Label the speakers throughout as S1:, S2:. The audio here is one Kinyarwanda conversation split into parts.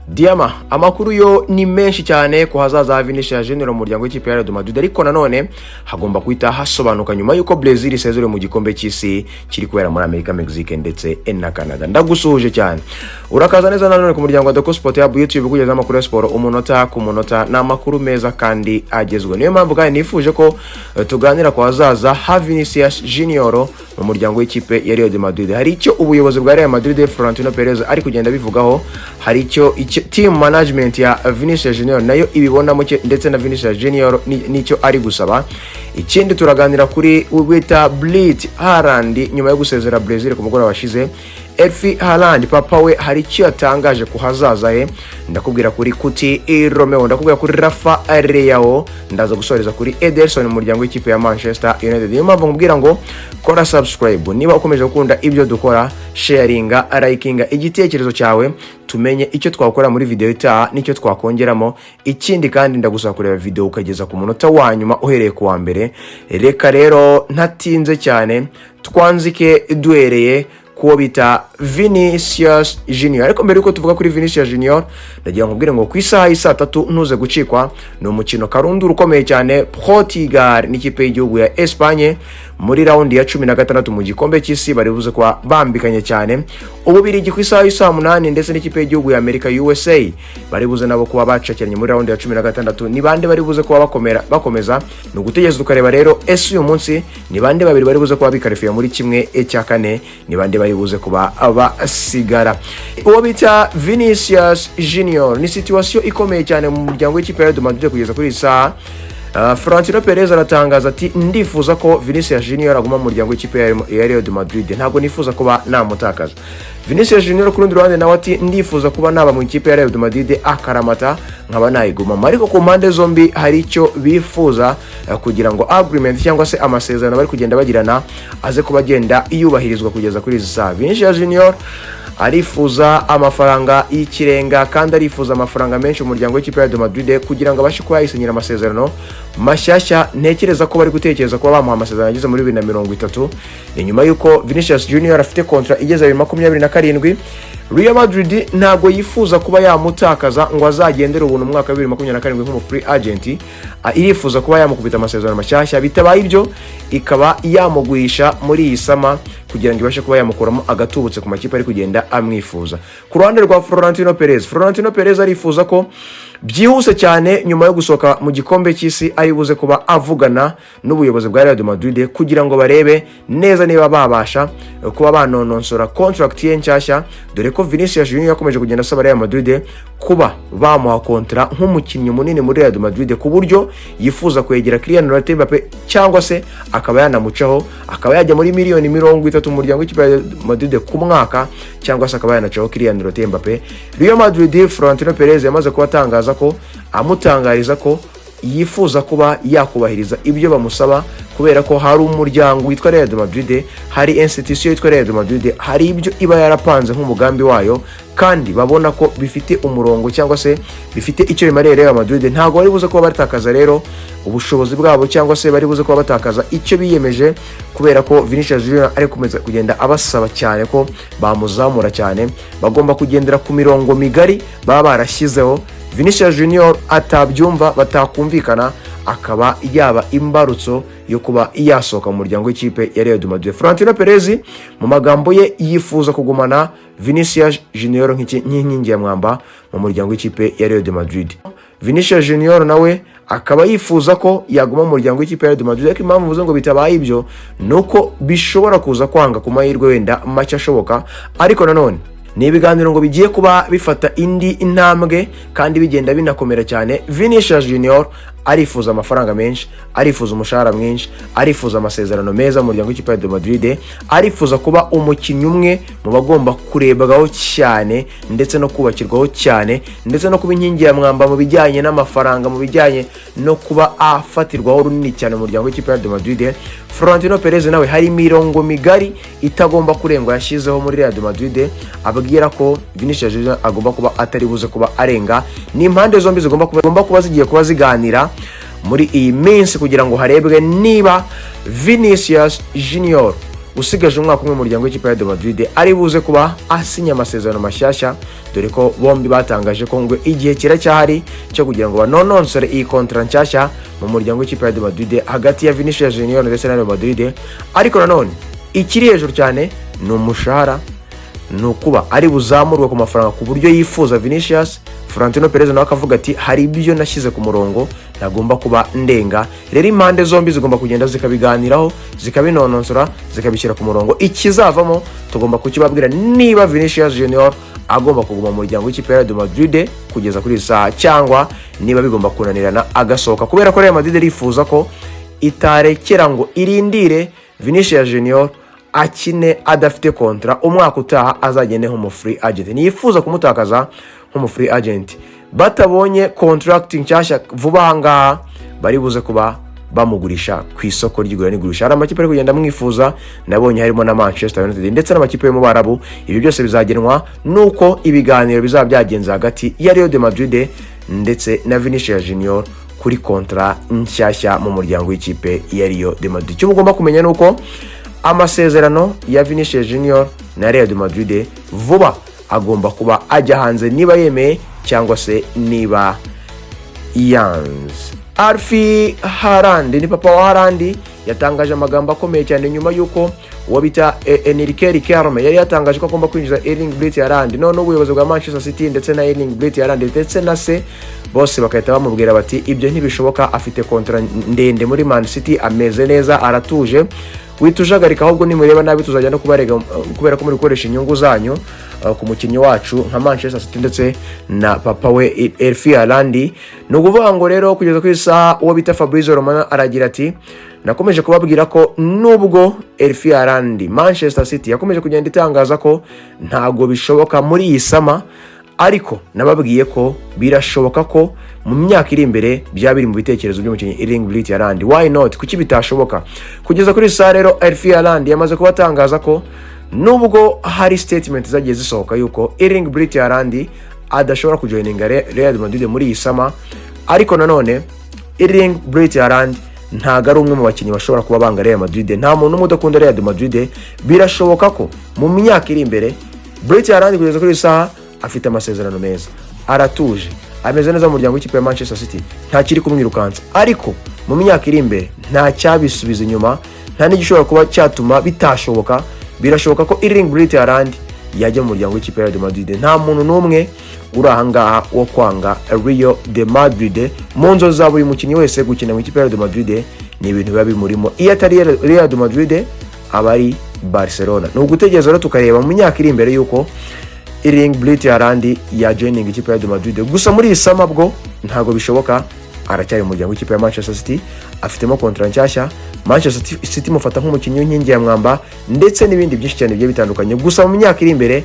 S1: Diama, amakuru yo ni menshi cyane ku hazaza ha Vinicius Junior mu muryango w'ikipe ya Real Madrid, ariko nanone hagomba guhita hasobanuka nyuma y'uko Brazil isezerewe mu gikombe cy'isi kiri kubera muri Amerika, Mexique ndetse na Canada. Ndagusuhuje cyane, urakaza neza nanone ku muryango wa Doko Sport ya YouTube, kugeza amakuru ya siporo umunota ku munota. Ni amakuru meza kandi agezweho. Niyo mpamvu kandi nifuje ko tuganira ku hazaza ha Vinicius Junior mu muryango w'ikipe ya Real Madrid. Hari icyo ubuyobozi bwa Real Madrid, Florentino Perez, ari kugenda bivugaho, hari icyo team management ya Vinicius Junior nayo ibibonamo, ndetse na Vinicius Junior nicyo ari gusaba. Ikindi, turaganira kuri wita Braut Haaland nyuma yo gusezera Brazil ku mugoroba washize. Erling Haaland, papa we, hari icyo yatangaje ku hazaza he. Ndakubwira kuri Cuti Romero, ndakubwira kuri Rafa Leao, ndaza gusoreza kuri Ederson mu muryango w'ikipe ya Manchester United. Niyo mpamvu nkubwira ngo kora subscribe niba ukomeje gukunda ibyo dukora, sharinga, likinga igitekerezo cyawe, tumenye icyo twakora muri video itaha n'icyo twakongeramo. Ikindi kandi, ndagusaba kureba video ukageza ku munota wa nyuma uhereye ku wa mbere. Reka rero ntatinze cyane, twanzike duhereye kuwo bita Vinicius Junior. Ariko mbere yuko tuvuga kuri Vinicius Junior, ndagira ngo nkubwire ngo ku isaha y'i 3:00 ntuze gucikwa, ni umukino karundura ukomeye cyane, Portugal n'ikipe y'igihugu ya Espagne muri raundi ya 16 mu gikombe cy'isi. Bari buze kuba bambikanye cyane. Ububirigi ku isaha y'i 8:00 ndetse n'ikipe y'igihugu ya Amerika, USA, bari buze nabo kuba bacakiranye muri raundi ya 16. Ni bande bari buze kuba bakomera bakomeza? Ni ugutegereza tukareba rero, ese uyu munsi ni bande babiri bari buze kuba bikarifiye muri 1/4? Ni bande bari buze kuba basigara? Uwo bita Vinicius Junior, ni situation ikomeye cyane mu muryango w'ikipe ya Real Madrid kugeza kuri iyi saha. Florentino Perez aratangaza ati: "Ndifuza ko Vinicius Junior aguma mu muryango w'ikipe ya Real de Madrid, ntabwo nifuza kuba namutakaza." Vinicius Junior ku rundi ruhande nawe ati: "Ndifuza kuba naba mu ikipe ya Real de Madrid akaramata, nkaba nayigumamo." Ariko ku mpande zombi hari icyo bifuza kugira ngo agreement cyangwa se amasezerano bari kugenda bagirana aze kuba agenda yubahirizwa kugeza kuri izi saha. Vinicius Junior arifuza amafaranga y'ikirenga kandi arifuza amafaranga menshi mu muryango w'ikipe ya Real Madrid kugira ngo abashe kuba yayisinyira amasezerano mashyashya. Ntekereza ko bari gutekereza kuba bamuha amasezerano ageze muri 2030. Ni nyuma y'uko Vinicius Junior afite contrat igeze 2027. Real Madrid ntabwo yifuza kuba yamutakaza ngo azagendere ubuntu mu mwaka wa 2027 nk'umu free agent. Irifuza kuba yamukubita amasezerano mashyashya, bitabaye ibyo ikaba yamugurisha muri iyi summer kugira ngo ibashe kuba yamukuramo agatubutse ku makipe ari kugenda amwifuza. Ku ruhande rwa Florentino Perez, Florentino Perez arifuza ko byihuse cyane nyuma yo gusohoka mu gikombe cy'isi ari buze kuba avugana n'ubuyobozi bwa Real Madrid kugira ngo barebe neza niba babasha kuba banononsora contract ye nshyashya, dore ko Vinicius Junior yakomeje kugenda asaba Real Madrid kuba bamuha contrat nk'umukinnyi munini muri Real Madrid, ku buryo yifuza kwegera Kylian Mbappe cyangwa se akaba yanamucaho, akaba yajya muri miliyoni 30 mu muryango w'ikipe ya Real Madrid ku mwaka, cyangwa se akaba yanacaho Kylian Mbappe. Real Madrid, Florentino Perez yamaze kuba atangaza ko amutangariza ko yifuza kuba yakubahiriza ibyo bamusaba, kubera ko hari umuryango witwa Real Madrid, hari institution yitwa Real Madrid, hari ibyo iba yarapanze nk'umugambi wayo kandi babona ko bifite umurongo cyangwa se bifite icyo bimariye Real Madrid. Ntabwo bari buze kuba batakaza rero ubushobozi bwabo cyangwa se bari buze kuba batakaza icyo biyemeje, kubera ko Vinicius Junior ari gukomeza kugenda abasaba cyane ko bamuzamura cyane. Bagomba kugendera ku mirongo migari baba barashyizeho. Vinicius Junior atabyumva, batakumvikana, akaba yaba imbarutso yo kuba yasohoka mu muryango w'ikipe ya Real Madrid. Florentino Perez mu magambo ye yifuza kugumana Vinicius Junior nk'inkingi ya mwamba mu muryango w'ikipe ya Real Madrid. Vinicius Junior nawe akaba yifuza ko yaguma mu muryango w'ikipe ya Real Madrid, ariko impamvu mvuze ngo bitabaye ibyo ni uko bishobora kuza kwanga ku mahirwe wenda make ashoboka. Ariko nanone ni ibiganiro ngo bigiye kuba bifata indi intambwe kandi bigenda binakomera cyane. Vinicius Junior arifuza amafaranga menshi, arifuza umushahara mwinshi, arifuza amasezerano meza mu muryango w'ikipe ya Real Madrid, arifuza kuba umukinnyi umwe mu bagomba kurebwaho cyane ndetse no kubakirwaho cyane, ndetse no kuba inkingi ya mwamba mu bijyanye n'amafaranga, mu bijyanye no kuba afatirwaho runini cyane mu muryango w'ikipe ya Real Madrid. Florentino Perez nawe hari imirongo migari itagomba kurengwa yashyizeho muri Real Madrid, abwira ko Vinicius Junior agomba kuba atari buze kuba arenga. Ni impande zombi zigomba kuba zigiye kuba ziganira muri iyi minsi kugira ngo harebwe niba Vinicius Junior usigaje umwaka umwe mu muryango w'ikipe ya Real Madrid ari buze kuba asinya amasezerano mashyashya, dore ko bombi batangaje ko ngo igihe kiracyahari cyo kugira ngo banononsore iyi contrat nshyashya mu muryango w'ikipe ya Real Madrid hagati ya Vinicius Junior ndetse na Real Madrid. Ariko nanone ikiri hejuru cyane ni umushahara, ni ukuba ari buzamurwe ku mafaranga ku buryo yifuza Vinicius. Florentino Perez nawe akavuga ati: "Hari ibyo nashyize ku murongo ntagomba kuba ndenga." Rero impande zombi zigomba kugenda zikabiganiraho, zikabinononsora, zikabishyira ku murongo. Ikizavamo tugomba kukibabwira, niba Vinicius Junior agomba kuguma mu muryango w'ikipe ya Real Madrid kugeza kuri iyi saha, cyangwa niba bigomba kunanirana agasohoka, kubera ko Real Madrid irifuza ko itarekera ngo irindire Vinicius Junior akine adafite contrat, umwaka utaha azagende nk'umu free agent. Ntiyifuza kumutakaza nk'umu free agent. Batabonye contract nshyashya vuba aha ngaha, bari buze kuba bamugurisha ku isoko ry'igura n'igurisha. Hari amakipe ari kugenda amwifuza, nabonye harimo na Manchester United ndetse n'amakipe yo mu Barabu. Ibi byose bizagenwa n'uko ibiganiro bizaba byagenze hagati ya Real de Madrid ndetse na Vinicius Junior kuri contrat nshyashya mu muryango w'ikipe ya Real de Madrid. Icyo mugomba kumenya ni uko amasezerano ya Vinicius Junior na Real de Madrid vuba agomba kuba ajya hanze, niba yemeye cyangwa se niba yanze. Alfie Haaland, ni papa wa Haaland, yatangaje amagambo akomeye cyane nyuma y'uko uwo bita Enrique Riquelme yari yatangaje ko agomba kwinjiza Erling Braut Haaland. None ubuyobozi bwa Manchester City ndetse na Erling Braut Haaland ndetse na se bose bagahita bamubwira bati: "Ibyo ntibishoboka, afite contrat ndende muri Man City, ameze neza, aratuje, witujagarika. Ahubwo nimureba nabi tuzajya no kubarega kubera ko muri gukoresha inyungu zanyu ku mukinnyi wacu nka Manchester City ndetse na papa we Erling Haaland." Ni ukuvuga ngo rero kugeza ku isaha uwo bita Fabrizio Romano aragira ati: "Nakomeje kubabwira ko nubwo Erling Haaland, Manchester City yakomeje kugenda itangaza ko ntago bishoboka muri iyi summer, ariko nababwiye ko birashoboka ko mu myaka iri imbere byaba biri mu bitekerezo by'umukinnyi Erling Braut Haaland. Why not? Kuki bitashoboka?" Kugeza kuri saa rero Erling Haaland yamaze kuba atangaza ko nubwo hari statement zagiye zisohoka yuko Erling Braut Haaland adashobora kujoininga Real Madrid muri iyi summer, ariko nanone Erling Braut Haaland ntabwo ari umwe mu bakinnyi bashobora kuba banga Real Madrid. Nta muntu n'umwe udakunda Real Madrid. Birashoboka ko mu myaka iri imbere Braut Haaland, kugeza kuri iyi saha afite amasezerano meza, aratuje, ameze neza mu muryango w'ikipe ya Manchester City, nta kiri kumwirukansa, ariko mu myaka iri imbere nta cyabisubiza inyuma, nta n'igishobora kuba cyatuma bitashoboka. Birashoboka ko Erling Braut Haaland yajya mu muryango w'ikipe ya Real Madrid. Nta muntu n'umwe uri ahangaha wo kwanga Real de Madrid. Mu nzozi za buri mukinnyi wese, gukina mu ikipe ya Real de Madrid ni ibintu biba bimurimo. Iyo atari Real de Madrid aba ari Barcelona. Ni ugutegereza rero tukareba mu myaka iri imbere y'uko Erling Braut Haaland ya joining ikipe ya Real Madrid. Gusa muri iyi summer bwo ntabwo bishoboka, aracyari mu muryango w'ikipe ya Manchester City, afitemo contrat nshyashya. Manchester City imufata nk'umukinnyi w'inkingi ya mwamba ndetse n'ibindi byinshi cyane bigiye bitandukanye. Gusa mu myaka iri imbere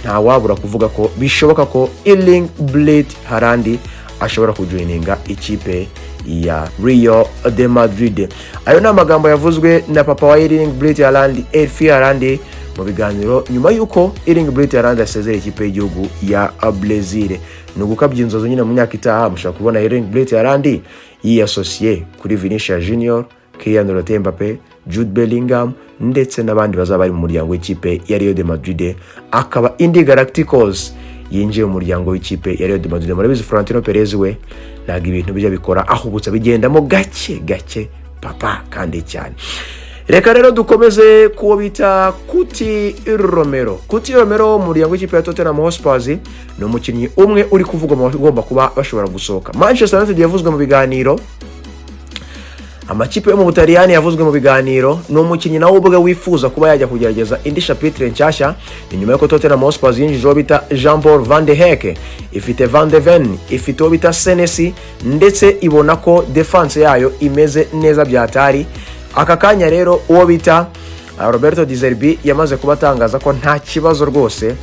S1: ntawabura kuvuga ko bishoboka ko Erling Braut Haaland ashobora kujoininga ikipe ya Real de Madrid. Ayo ni amagambo yavuzwe na papa wa Erling Braut Haaland, Erling Haaland, mu biganiro nyuma y'uko Erling Braut Haaland asezera ikipe y'igihugu ya Brazil. Ni ugukabya inzozi nyine, mu myaka itaha mushobora kubona Erling Braut Haaland yiyasosiye kuri Vinicius Junior, Kylian Mbappe, Jude Bellingham ndetse n'abandi bazaba bari mu muryango w'ikipe ya Real de Madrid, akaba indi Galacticos yinjiye mu muryango w'ikipe ya Real de Madrid. Murabizi, Florentino Perez we ntabwo ibintu bijya bikora ahubutse, bigendamo gake gake papa kandi cyane. Reka rero dukomeze kuwo bita Cuti Romero. Cuti Romero mu muryango w'ikipe ya Tottenham Hotspur ni umukinnyi umwe uri kuvugwa mu bagomba kuba bashobora gusohoka. Manchester United yavuzwe mu biganiro, amakipe yo mu Butaliyani yavuzwe mu biganiro. Ni umukinnyi nawe ubwe wifuza kuba yajya kugerageza indi chapitre nshyashya. Ni nyuma y'uko Tottenham Hotspur yinjije uwo bita Jean Paul van der Hecke, ifite Van de Ven, ifite uwo bita Senesi, ndetse ibona ko defense yayo imeze neza byatari aka kanya. Rero uwo bita Roberto De Zerbi yamaze kuba atangaza ko nta kibazo rwose.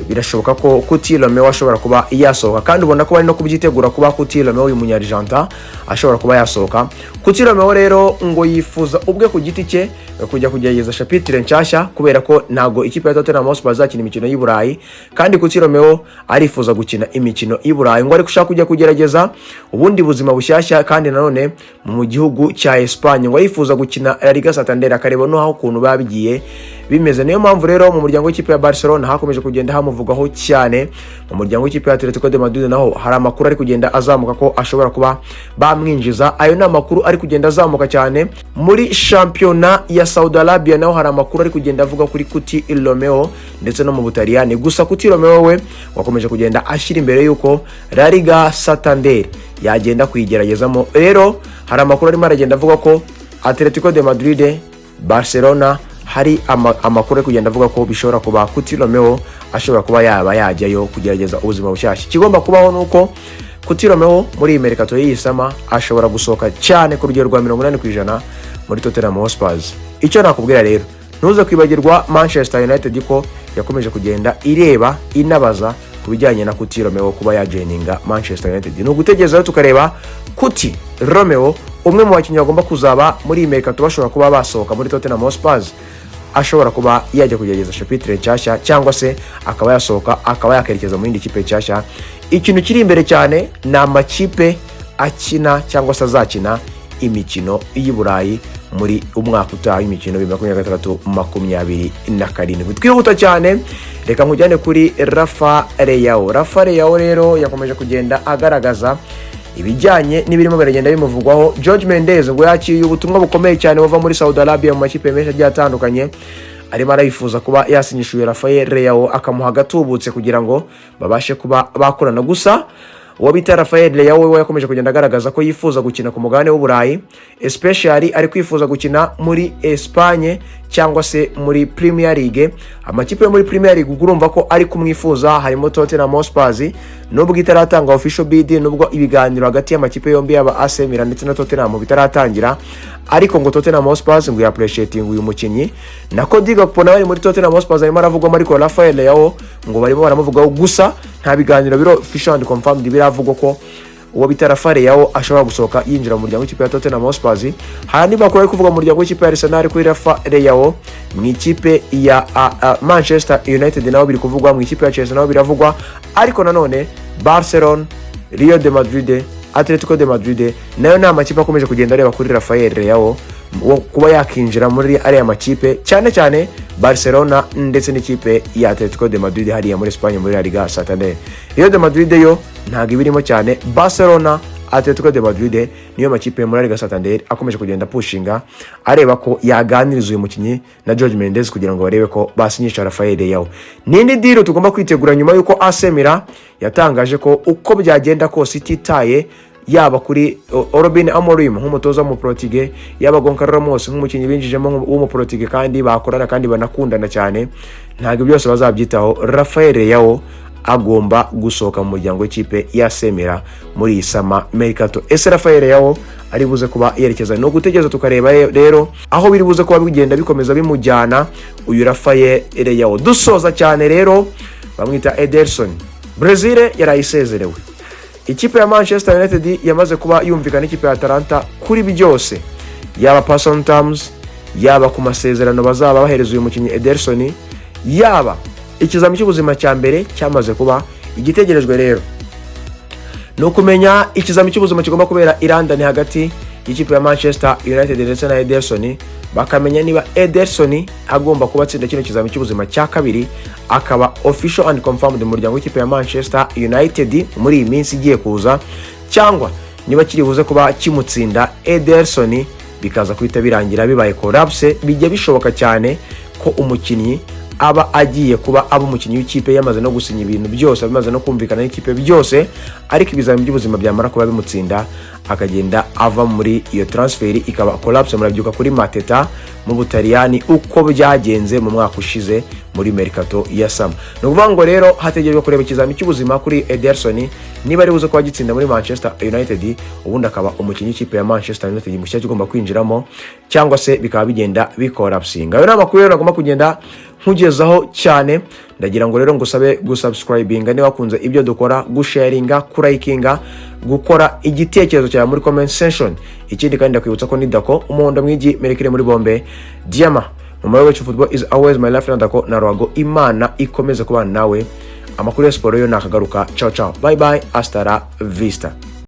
S1: Birashoboka ko Cuti Romeo ashobora kuba yasohoka, kandi ubona ko bari no kubyitegura kuba Cuti Romeo, uyu munyargentine, ashobora kuba yasohoka. Cuti Romeo rero ngo yifuza ubwe ku giti cye kujya kugerageza chapitre nshyashya, kubera ko ntabwo ikipe ya Tottenham Hotspur bazakina imikino y'i Burayi, kandi Cuti Romeo arifuza gukina imikino y'i Burayi. Ngo ari gushaka kujya kugerageza ubundi buzima bushyashya, kandi nanone mu gihugu cya Espagne ngo arifuza gukina La Liga Santander, akareba noneho ukuntu biba bigiye bimeze. Niyo mpamvu rero mu muryango w'ikipe ya Barcelona hakomeje kugenda hamuvugwaho cyane. Mu muryango w'ikipe ya Atletico de Madrid naho hari amakuru ari kugenda azamuka ko ashobora kuba bamwinjiza. Ayo ni amakuru ari kugenda azamuka cyane. Muri shampiyona ya Saudi Arabia naho hari amakuru ari kugenda avuga kuri Cuti Romeo, ndetse no mu Butaliyani. Gusa Cuti Romeo we wakomeje kugenda ashyira imbere yuko La Liga Santander yagenda kuyigeragezamo. Rero hari amakuru arimo aragenda avuga ko Atletico de Madrid, Barcelona, hari amakuru ari kugenda avuga ko bishobora kuba Cuti Romeo ashobora kuba yaba yajyayo kugerageza ubuzima bushyashya. Ikigomba kubaho ni uko Cuti Romeo muri iyi mercato y'iyi summer ashobora gusohoka cyane ku rugero rwa 80% muri Tottenham Hotspur. Icyo nakubwira rero, ntuze kwibagirwa Manchester United ko yakomeje kugenda ireba, inabaza ku bijyanye na Cuti Romeo kuba yajoininga Manchester United. Ni ugutegereza rero tukareba Cuti Romeo, umwe mu bakinnyi bagomba kuzaba muri iyi mercato bashobora kuba basohoka muri Tottenham Hotspur, ashobora kuba yajya kugerageza chapitre nshyashya, cyangwa se akaba yasohoka akaba yakerekeza mu yindi kipe nshyashya. Ikintu kiri imbere cyane ni amakipe akina cyangwa se azakina imikino y'i Burayi muri umwaka utaha w'imikino 2026 27. Twihuta cyane, reka nkujyane kuri Rafa Leao. Rafa Leao rero yakomeje kugenda agaragaza ibijyanye n'ibirimo biragenda bimuvugwaho. George Mendes ngo yakiriye ubutumwa bukomeye cyane buva muri Saudi Arabia mu makipe menshi agiye atandukanye, arimo arayifuza kuba yasinyishuye Rafael Leao, akamuha agatubutse kugira ngo babashe kuba bakorana. Gusa uwo bita Rafael Leao we yakomeje kugenda agaragaza ko yifuza gukina ku mugabane w'Uburayi, especially ari kwifuza gukina muri Espagne cyangwa se muri Premier League. Amakipe yo muri Premier League ubwo urumva ko ari kumwifuza, harimo Tottenham Hotspur, nubwo itaratanga official bid, nubwo ibiganiro hagati y'amakipe yombi, yaba AC Milan ndetse na Tottenham, bitaratangira, ariko ngo Tottenham Hotspur ngo yappreciating uyu mukinnyi. Na Cody Gakpo nawe ari muri Tottenham Hotspur, arimo aravugwamo, ariko Rafael Leao ngo barimo baramuvugaho. Gusa nta biganiro biri official and confirmed biravugwa ko uwo bita Rafael Leao ashobora gusohoka yinjira mu muryango w'ikipe ya Tottenham Hotspur. Hari andi makuru ari kuvuga mu muryango w'ikipe ya Arsenal kuri Rafa Leao, mu ikipe ya Manchester United naho biri kuvugwa, mu ikipe ya Chelsea naho biravugwa, ariko nanone Barcelona, Real de Madrid, Atletico de Madrid nayo ni amakipe akomeje kugenda areba kuri Rafael Leao wo kuba yakinjira muri ariya makipe, cyane cyane Barcelona ndetse n'ikipe ya Atletico de Madrid hariya muri Espagne muri La Liga Santander. Real de Madrid yo ntabwo ibirimo cyane. Barcelona, Atletico de Madrid niyo makipe muri La Liga Santander akomeje kugenda pushinga, areba ko yaganiriza uyu mukinnyi na George Mendes kugira ngo barebe ko basinyisha Rafael Leao. N'indi deal tugomba kwitegura nyuma y'uko AC Milan yatangaje ko uko byagenda kose, ititaye yaba kuri Ruben Amorim nk'umutoza w'umuporotige, yaba Goncalo Ramos nk'umukinnyi binjijemo w'umuporotige kandi bakorana kandi banakundana cyane, ntabwo byose bazabyitaho. Rafael Leao agomba gusohoka mu muryango w'ikipe ya AC Milan muri iyi summer mercato. Ese Rafael Leao ari buze kuba yerekeza? Ni ugutegereza tukareba rero aho biri buze kuba bigenda bikomeza bimujyana uyu Rafael Leao. Dusoza cyane rero, bamwita Ederson. Brazil yarayisezerewe. Ikipe ya Manchester United yamaze kuba yumvikana n'ikipe ya Atalanta kuri byose, yaba personal terms, yaba ku masezerano bazaba bahereza uyu mukinnyi Ederson, yaba ikizami cy'ubuzima cya mbere cyamaze kuba. Igitegerejwe rero ni ukumenya ikizami cy'ubuzima kigomba kubera i London hagati y'ikipe ya Manchester United ndetse na Ederson, bakamenya niba Ederson agomba kuba atsinda kino kizami cy'ubuzima cya kabiri, akaba official and confirmed mu muryango w'ikipe ya Manchester United muri iyi minsi igiye kuza, cyangwa niba kiri buze kuba kimutsinda Ederson bikaza guhita birangira bibaye collapse. Bijya bishoboka cyane ko umukinnyi aba agiye kuba aba umukinnyi w'ikipe yamaze no gusinya ibintu byose, bimaze no kumvikana n'ikipe byose, ariko ibizami by'ubuzima byamara kuba bimutsinda akagenda ava muri iyo transfer, ikaba collapse. Murabyuka kuri Mateta mu Butaliyani uko byagenze mu mwaka ushize muri mercato ya summer. Ni ukuvuga ngo rero hategerejwe kureba ikizami cy'ubuzima kuri Ederson, niba ari buze kuba gitsinda muri Manchester United, ubundi akaba umukinnyi w'ikipe ya Manchester United mushya ugomba kwinjiramo, cyangwa se bikaba bigenda bicollapsinga. Ayo ni amakuru rero agomba kugenda nkugezaho cyane. Ndagira ngo rero ngusabe gusubscribinga niba wakunze ibyo dukora, gusharinga, kulikinga, gukora igitekerezo cyawe muri comment section. Ikindi kandi ndakwibutsa ko ni Dako umuhondo mwigi merekere muri bombe diama mu wacu. Football is always my life na Dako na Rwago. Imana ikomeze kubana nawe. Amakuru ya siporo yo nakagaruka. Ciao ciao, bye bye, hasta la vista.